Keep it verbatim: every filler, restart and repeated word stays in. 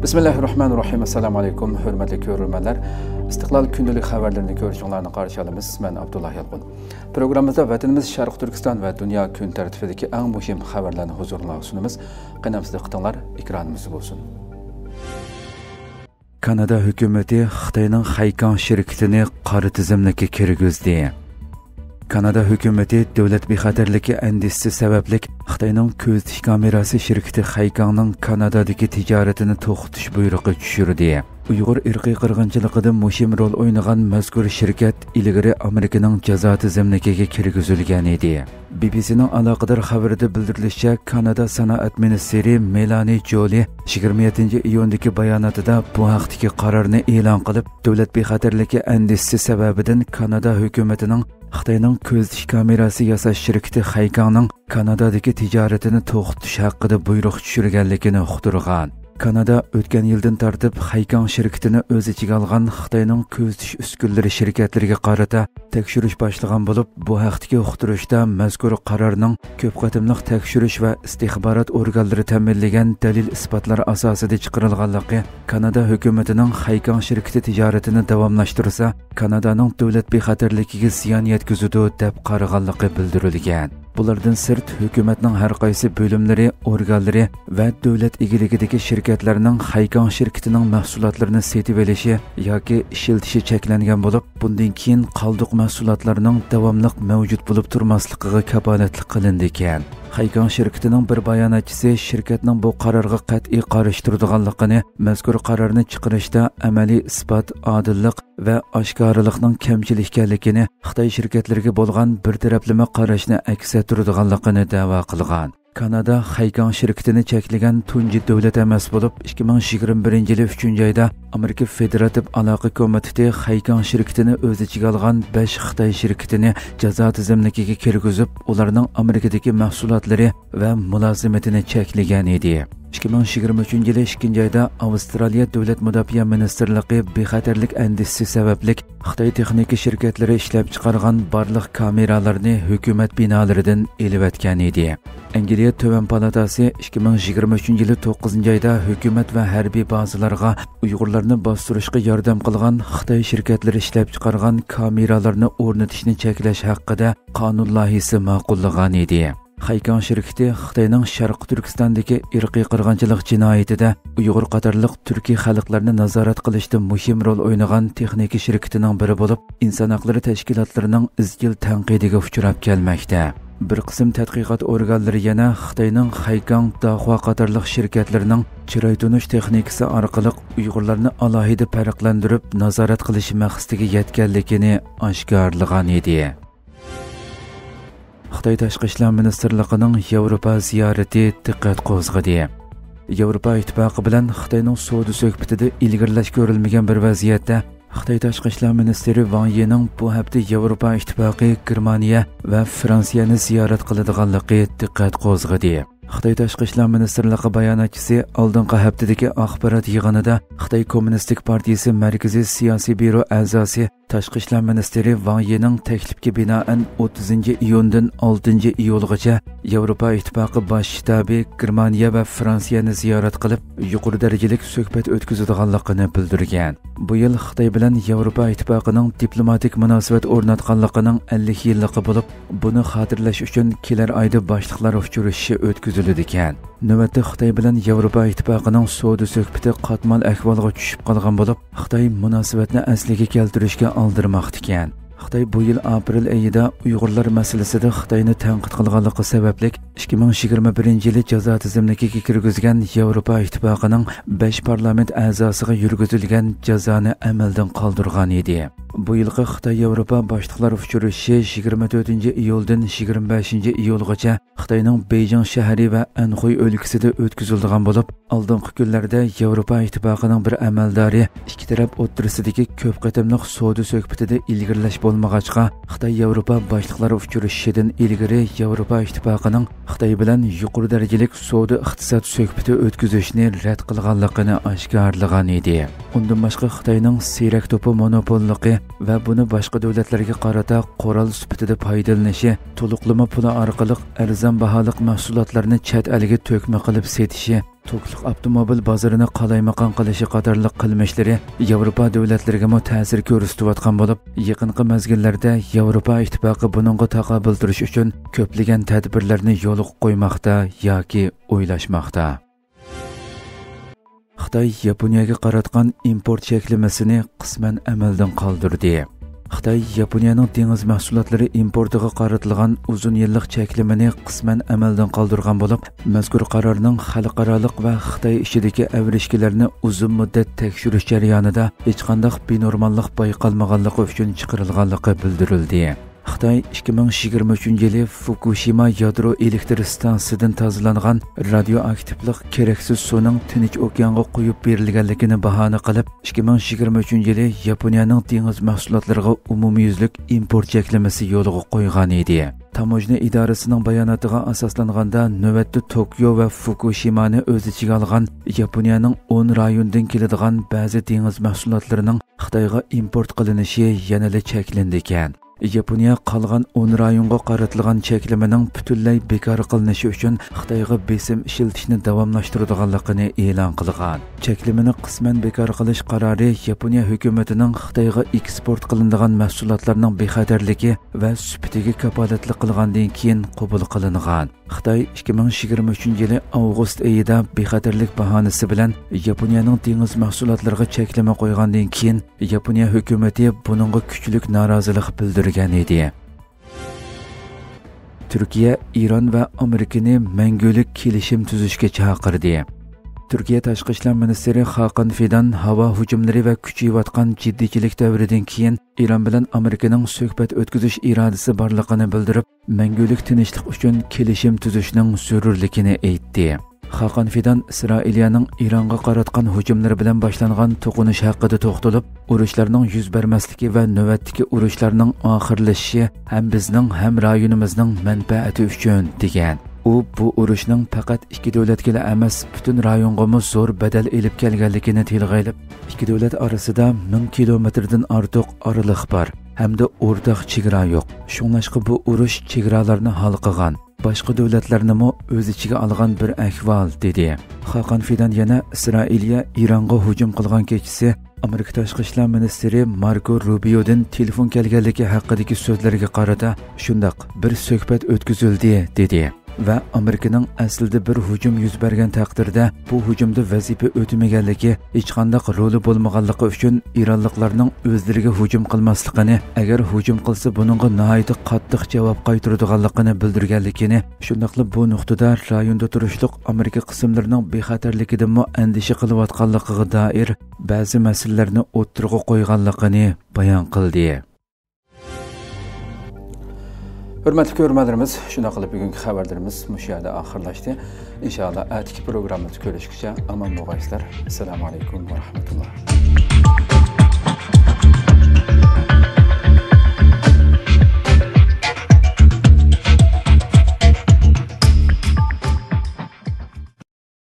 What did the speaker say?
بىسمىللاھىررەھمانىررەھىم. ئەسسالامۇ ئەلەيكۇم، ھۆرمەتلىك كۆرۈرمەنلەر. ئىستىقلال كۈندىلىك خەۋەرلىرىنى كۆرۈشۈڭلارنى قارشى ئالىمىز. مەن ئابدۇللا يالقۇن. پروگراممىمىزدا ۋەتىنىمىز، شەرقىي تۈركىستان ۋە دۇنيا كۈن تەرتىپىدىكى ئەڭ مۇھىم خەۋەرلەرنى ھۇزۇرۇڭلارغا سۇنىمىز. قېنى ئەمىسە دىققىتىڭلار ئېكرانىمىزدا بولسۇن. كانادا ھۆكۈمىتى خىتاينىڭ خەيكاڭ شىركىتىنى قارا تىزىملىككە كىرگۈزدى. كانادا ھۆكۈمىتى دۆلەت بىخەتەرلىكى ئەندىشىسى سەۋەبلىك خىتاينىڭ كۆزىتىش كامېراسى شىركىتى خەيكاڭنىڭ كانادادىكى تىجارىتىنى توختىتىش بۇيرۇقى چۈشۈردى. ئۇيغۇر ئىرقىي قىرغىنچىلىقىدا مۇھىم رول ئوينىغان مەزكۇر شىركەت ئىلگىرى ئامېرىكىنىڭ جازا تىزىملىكىگە كىرگۈزۈلگەن ئىدى. بى بى سىنىڭ ئالاقىدار خەۋىرىدە بىلدۈرۈلۈشىچە، كانادا سانائەت مىنىستىرى مېلانى جولى يىگىرمە يەتتىنچى ئىيۇندىكى باياناتىدا بۇ ھەقتىكى قارارنى ئېلان قىلىپ، دۆلەت بىخەتەرلىكى ئەندىشىسى سەۋەبىدىن كانادا ھۆكۈمىتىنىڭ خىتاينىڭ كۆزىتىش كامېراسى ياساش شىركىتى خەيكاڭنىڭ كانادادىكى تىجارىتىنى توختىتىش ھەققىدە بۇيرۇق چۈشۈرگەنلىكىنى ئۇقتۇرغان. كانادا ئۆتكەن يىلدىن تارتىپ خەيكاڭ شىركىتىنى ئۆز ئىچىگە ئالغان خىتاينىڭ كۆزىتىش ئۈسكۈنىلىرى شىركەتلىرىگە قارىتا تەكشۈرۈش باشلىغان بولۇپ، بۇ ھەقتىكى ئۇقتۇرۇشتا مەزكۇر قارارنىڭ كۆپ قېتىملىق تەكشۈرۈش ۋە ئىستىخبارات ئورگانلىرى تەمىنلىگەن دەلىل-ئىسپاتلار ئاساسىدا چىقىرىلغانلىقى، كانادا ھۆكۈمىتىنىڭ خەيكاڭ شىركىتى تىجارىتىنى داۋاملاشتۇرسا، كانادانىڭ دۆلەت بىخەتەرلىكىگە زىيان يەتكۈزىدۇ، دەپ قارىغانلىقى بىلدۈرۈلگەن. بۇلاردىن سىرت، ھۆكۈمەتنىڭ ھەر قايسى بۆلۈملىرى، ئورگانلىرى ۋە دۆلەت ئىگىلىكىدىكى شىركەتلەرنىڭ خەيكاڭ شىركىتىنىڭ مەھسۇلاتلىرىنى سېتىۋېلىشى ياكى ئىشلىتىشى چەكلەنگەن بولۇپ، بۇندىن كېيىن قالدۇق مەھسۇلاتلارنىڭ داۋاملىق مەۋجۇت بولۇپ تۇرماسلىقىغا كاپالەتلىك قىلىنىدىكەن. خەيكاڭ شىركىتىنىڭ بىر باياناتچىسى شىركەتنىڭ بۇ قارارغا قەتئىي قارشى تۇرىدىغانلىقىنى، مەزكۇر قارارنى چىقىرىشتا ئەمەلىي ئىسپات، ئادىللىق ۋە ئاشكارىلىقنىڭ كەمچىل ئىكەنلىكىنى، خىتاي شىركەتلىرىگە بولغان بىر تەرەپلىمە قاراشنى ئەكس ئەتتۈرىدىغانلىقىنى دەۋا قىلغان. كانادا خەيكاڭ شىركىتىنى چەكلىگەن تۇنجى دۆلەت ئەمەس بولۇپ، ئىككى مىڭ يىگىرمە بىرىنچى يىلى ئۈچىنچى ئايدا ئامېرىكا فېدېراتىپ ئالاقە كومىتېتى خەيكاڭ شىركىتىنى ئۆز ئىچىگە ئالغان بەش خىتاي شىركىتىنى جازا تىزىملىكىگە كىرگۈزۈپ، ئۇلارنىڭ ئامېرىكىدىكى مەھسۇلاتلىرى ۋە مۇلازىمىتىنى چەكلىگەن ئىدى. ئىككى مىڭ يىگىرمە ئۈچىنچى يىلى ئىككىنچى ئايدا ئاۋسترالىيە دۆلەت مۇداپىئە مىنىستىرلىقى بىخەتەرلىك ئەندىشىسى سەۋەبلىك خىتاي تېخنىكا شىركەتلىرى ئىشلەپچىقارغان بارلىق كامېرالارنى ھۆكۈمەت بىنالىرىدىن ئېلىۋەتكەن ئىدى. ئەنگلىيە تۆۋەن پالاتاسى ئىككى مىڭ يىگىرمە ئۈچىنچى يىلى توققۇزىنچى ئايدا ھۆكۈمەت ۋە ھەربىي بازىلارغا ئۇيغۇرلارنى باستۇرۇشقا ياردەم قىلغان خىتاي شىركەتلىرى ئىشلەپچىقارغان كامېرالارنى ئورنىتىشنى چەكلەش ھەققىدە قانۇن لايىھىسى ماقۇللىغان ئىدى. خەيكاڭ شىركىتى خىتاينىڭ شەرقىي تۈركىستاندىكى ئىرقىي قىرغىنچىلىق جىنايىتىدە ئۇيغۇر قاتارلىق تۈركىي خەلقلەرنى نازارەت قىلىشتا مۇھىم رول ئوينىغان تېخنىكا شىركىتىنىڭ بىرى بولۇپ، ئىنسان ھەقلىرى تەشكىلاتلىرىنىڭ ئىزچىل تەنقىدىگە ئۇچراپ كەلمەكتە. بىر قىسىم تەتقىقات ئورگانلىرى يەنە خىتاينىڭ خەيكاڭ، داخۇا قاتارلىق شىركەتلىرىنىڭ چىراي تونۇش تېخنىكىسى ئارقىلىق ئۇيغۇرلارنى ئالاھىدە پەرقلەندۈرۈپ نازارەت قىلىش مەقسىتىگە يەتكەنلىكىنى ئاشكارىلىغان ئىدى. خىتاي تاشقى ئىشلار مىنىستىرلىقىنىڭ ياۋروپا زىيارىتى دىققەت قوزغىدى. ياۋروپا ئىتتىپاقى بىلەن خىتاينىڭ سودا سۆھبىتىدە ئىلگىرىلەش كۆرۈلمىگەن بىر ۋەزىيەتتە، خىتاي تاشقى ئىشلار مىنىستىرى ۋاڭ يىنىڭ بۇ ھەپتە ياۋروپا ئىتتىپاقى، گېرمانىيە ۋە فرانسىيەنى زىيارەت قىلىدىغانلىقى دىققەت قوزغىدى. خىتاي تاشقى ئىشلار مىنىستىرلىقى باياناتچىسى ئالدىنقى ھەپتىدىكى ئاخبارات يىغىنىدا خىتاي كوممۇنىستىك پارتىيىسى مەركىزىي سىياسىي بيۇرو ئەزاسى، تاشقى ئىشلار مىنىستىرى ۋاڭ يىنىڭ تەكلىپىگە بىنائەن، ئوتتۇزىنچى ئىيۇندىن ئالتىنچى ئىيۇلغىچە ياۋروپا ئىتتىپاقى باش شتابى، گېرمانىيە ۋە فرانسىيەنى زىيارەت قىلىپ، يۇقىرى دەرىجىلىك سۆھبەت ئۆتكۈزىدىغانلىقىنى بىلدۈرگەن. بۇ يىل خىتاي بىلەن ياۋروپا ئىتتىپاقىنىڭ دىپلوماتىك مۇناسىۋەت ئورناتقانلىقىنىڭ ئەللىك يىللىقى بولۇپ، بۇنى خاتىرىلەش ئۈچۈن كېلەر ئايدا باشلىقلار ئۇچرىشىشى ئۆتكۈزۈلىدىكەن. نۆۋەتتە خىتاي بىلەن ياۋروپا ئىتتىپاقىنىڭ سودا سۆھبىتى قاتمال ئەھۋالغا چۈشۈپ قالغان بولۇپ، خىتاي مۇناسىۋەتنى ئەسلىگە كەلتۈرۈشكە ئالدىرىماقتىكەن. خىتاي بۇ يىل ئاپرېل ئېيىدا ئۇيغۇرلار مەسىلىسىدە خىتاينى تەنقىد قىلغانلىقى سەۋەبلىك، ئىككى مىڭ يىگىرمە بىرىنچى يىلى جازا تىزىملىكىگە كىرگۈزگەن ياۋروپا ئىتتىپاقىنىڭ بەش پارلامېنت ئەزاسىغا يۈرگۈزۈلگەن جازانى ئەمەلدىن قالدۇرغان ئىدى. بۇ يىلقى خىتاي ياۋروپا باشلىقلار ئۇچرىشىشى يىگىرمە تۆتىنچى ئىيۇلدىن يىگىرمە بەشىنچى ئىيۇلغىچە خىتاينىڭ بېيجىڭ شەھىرى ۋە ئەنخۇي ئۆلكىسىدە ئۆتكۈزۈلىدىغان بولۇپ، ئالدىنقى كۈنلەردە ياۋروپا ئىتتىپاقىنىڭ بىر ئەمەلدارى ئىككى تەرەپ ئوتتۇرىسىدىكى كۆپ قېتىملىق سودا سۆھبىتىدە ئىلگىرىلەش بولمىغاچقا، خىتاي ياۋروپا باشلىقلار ئۇچرىشىشىدىن ئىلگىرى ياۋروپا ئىتتىپاقىنىڭ خىتاي بىلەن يۇقىرى دەرىجىلىك سودا ئىقتىساد سۆھبىتى ئۆتكۈزۈشنى رەت قىلغانلىقىنى ئاشكارىلىغان ئىدى. ئۇندىن باشقا، خىتاينىڭ سىرەك توپى مونوپوللۇقى ۋە بۇنى باشقا دۆلەتلەرگە قارىتا قورال سۈپىتىدە پايدىلىنىشى، تولۇقلىما پۇلى ئارقىلىق ئەرزان باھالىق مەھسۇلاتلارنى چەت ئەلگە تۆكمە قىلىپ سېتىشى، توكلۇق ئاپتوموبىل بازىرىنى قالايمىقان قىلىشى قاتارلىق قىلمىشلىرى ياۋروپا دۆلەتلىرىگىمۇ تەسىر كۆرسىتىۋاتقان بولۇپ، يېقىنقى مەزگىللەردە ياۋروپا ئىتتىپاقى بۇنىڭغا تاقابىل تۇرۇش ئۈچۈن كۆپلىگەن تەدبىرلەرنى يولغا قويماقتا ياكى ئويلاشماقتا. خىتاي ياپونىيەگە قاراتقان ئىمپورت چەكلىمىسىنى قىسمەن ئەمەلدىن قالدۇردى. خىتاي ياپونىيەنىڭ دېڭىز مەھسۇلاتلىرى ئىمپورتىغا قارىتىلغان ئۇزۇن يىللىق چەكلىمىنى قىسمەن ئەمەلدىن قالدۇرغان بولۇپ، مەزكۇر قارارنىڭ خەلقئارالىق ۋە خىتاي ئىچىدىكى ئەۋرىشكىلەرنى ئۇزۇن مۇددەت تەكشۈرۈش جەريانىدا ھېچقانداق بىنورماللىق بايقالمىغانلىقى ئۈچۈن چىقىرىلغانلىقى بىلدۈرۈلدى. خىتاي ئىككى مىڭ يىگىرمە ئۈچىنچى يىلى فۇكۇشىما يادرو ئېلېكتر ستانسىسىدىن تازىلانغان رادىيوئاكتىپلىق كېرەكسىز سۇنىڭ تىنچ ئوكيانغا قۇيۇپ بېرىلگەنلىكىنى باھانە قىلىپ، ئىككى مىڭ يىگىرمە ئۈچىنچى يىلى ياپونىيەنىڭ دېڭىز مەھسۇلاتلىرىغا ئومۇميۈزلۈك ئىمپورت چەكلىمىسى يولغا قويغان ئىدى. تاموژنا ئىدارىسىنىڭ باياناتىغا ئاساسلانغاندا، نۆۋەتتە توكيو ۋە فۇكۇشىمانى ئۆز ئىچىگە ئالغان ياپونىيەنىڭ ئون رايونىدىن كېلىدىغان بەزى دېڭىز مەھسۇلاتلىرىنىڭ خىتايغا ئىمپورت قىلىنىشى يەنىلا چەكلىنىدىكەن. ياپونىيە قالغان ئون رايونغا قارىتىلغان چەكلىمىنىڭ پۈتۈنلەي بىكار قىلىنىشى ئۈچۈن خىتايغا بېسىم ئىشلىتىشنى داۋاملاشتۇرىدىغانلىقىنى ئېلان قىلغان. چەكلىمىنى قىسمەن بىكار قىلىش قارارى ياپونىيە ھۆكۈمىتىنىڭ خىتايغا ئېكسپورت قىلىنىدىغان مەھسۇلاتلارنىڭ بىخەتەرلىكى ۋە سۈپىتىگە كاپالەتلىك قىلغاندىن كېيىن قوبۇل قىلىنغان. خىتاي ئىككى مىڭ يىگىرمە ئۈچىنچى يىلى ئاۋغۇست ئېيىدا بىخەتەرلىك باھانىسى بىلەن ياپونىيەنىڭ دېڭىز مەھسۇلاتلىرىغا چەكلىمە قويغاندىن كېيىن، ياپونىيە ھۆكۈمىتى بۇنىڭغا كۈچلۈك نارازىلىق بىلدۈرگەن ئىدى. تۈركىيە ئىران ۋە ئامېرىكىنى مەڭگۈلۈك كېلىشىم تۈزۈشكە چاقىردى. تۈركىيە تاشقى ئىشلار مىنىستىرى خاقان فىدان ھاۋا ھۇجۇملىرى ۋە كۈچىيىۋاتقان جىددىيچىلىك دەۋرىدىن كېيىن ئىران بىلەن ئامېرىكىنىڭ سۆھبەت ئۆتكۈزۈش ئىرادىسى بارلىقىنى بىلدۈرۈپ، مەڭگۈلۈك تىنچلىق ئۈچۈن كېلىشىم تۈزۈشنىڭ زۆرۈرلۈكىنى ئېيتتى. خاقان فىدان ئىسرائىلىيەنىڭ ئىرانغا قاراتقان ھۇجۇملىرى بىلەن باشلانغان توقۇنۇش ھەققىدە توختىلىپ، ئۇرۇشلارنىڭ يۈز بەرمەسلىكى ۋە نۆۋەتتىكى ئۇرۇشلارنىڭ ئاخىرلىشىشى ھەم بىزنىڭ، ھەم رايونىمىزنىڭ مەنپەئەتى ئۈچۈن، دېگەن. ئۇ بۇ ئۇرۇشنىڭ پەقەت ئىككى دۆلەتكىلا ئەمەس، پۈتۈن رايونغىمۇ زور بەدەل ئېلىپ كەلگەنلىكىنى تىلغا ئېلىپ، ئىككى دۆلەت ئارىسىدا مىڭ كىلومېتىردىن ئارتۇق ئارىلىق بار ھەمدە ئورتاق چېگرا يوق. شۇڭلاشقا بۇ ئۇرۇش چېگرالارنى ھالقىغان، باشقا دۆلەتلەرنىمۇ ئۆز ئىچىگە ئالغان بىر ئەھۋال، دېدى. خاقان فىدان يەنە ئىسرائىلىيە ئىرانغا ھۇجۇم قىلغان كېچىسى ئامېرىكا تاشقى ئىشلار مىنىستىرى ماركو روبىيودىن تېلېفون كەلگەنلىكى ھەققىدىكى سۆزلەرگە قارىتا، شۇنداق، بىر سۆھبەت ئۆتكۈزۈلدى، دېدى. ۋە ئامېرىكىنىڭ ئەسلىدە بىر ھۇجۇم يۈز بەرگەن تەقدىردە، بۇ ھۇجۇمدا ۋەزىپە ئۆتىمىگەنلىكى، ھېچقانداق رولى بولمىغانلىقى ئۈچۈن ئىرانلىقلارنىڭ ئۆزلىرىگە ھۇجۇم قىلماسلىقىنى، ئەگەر ھۇجۇم قىلسا، بۇنىڭغا ناھايىتى قاتتىق جاۋاب قايتۇرىدىغانلىقىنى بىلدۈرگەنلىكىنى، شۇنداقلا بۇ نۇقتىدا رايوندا تۇرۇشلۇق ئامېرىكا قىسىملىرىنىڭ بىخەتەرلىكىدىنمۇ ئەندىشە قىلىۋاتقانلىقىغا دائىر بەزى مەسىلىلەرنى ئوتتۇرىغا قويغانلىقىنى بايان قىلدى. ھۆرمەتلىك كۆرۈرمەنلىرىمىز، شۇنداق قىلىپ بۈگۈنكى خەۋەرلىرىمىز مۇشۇ يەردە ئاخىرلاشتى. ئىنشائاللا، ئەتىكى پروگراممىدا كۆرۈشكىچە ئامان بولغايسىلەر. ئەسسالامۇ ئەلەيكۇم ۋە رەھمەتۇللا.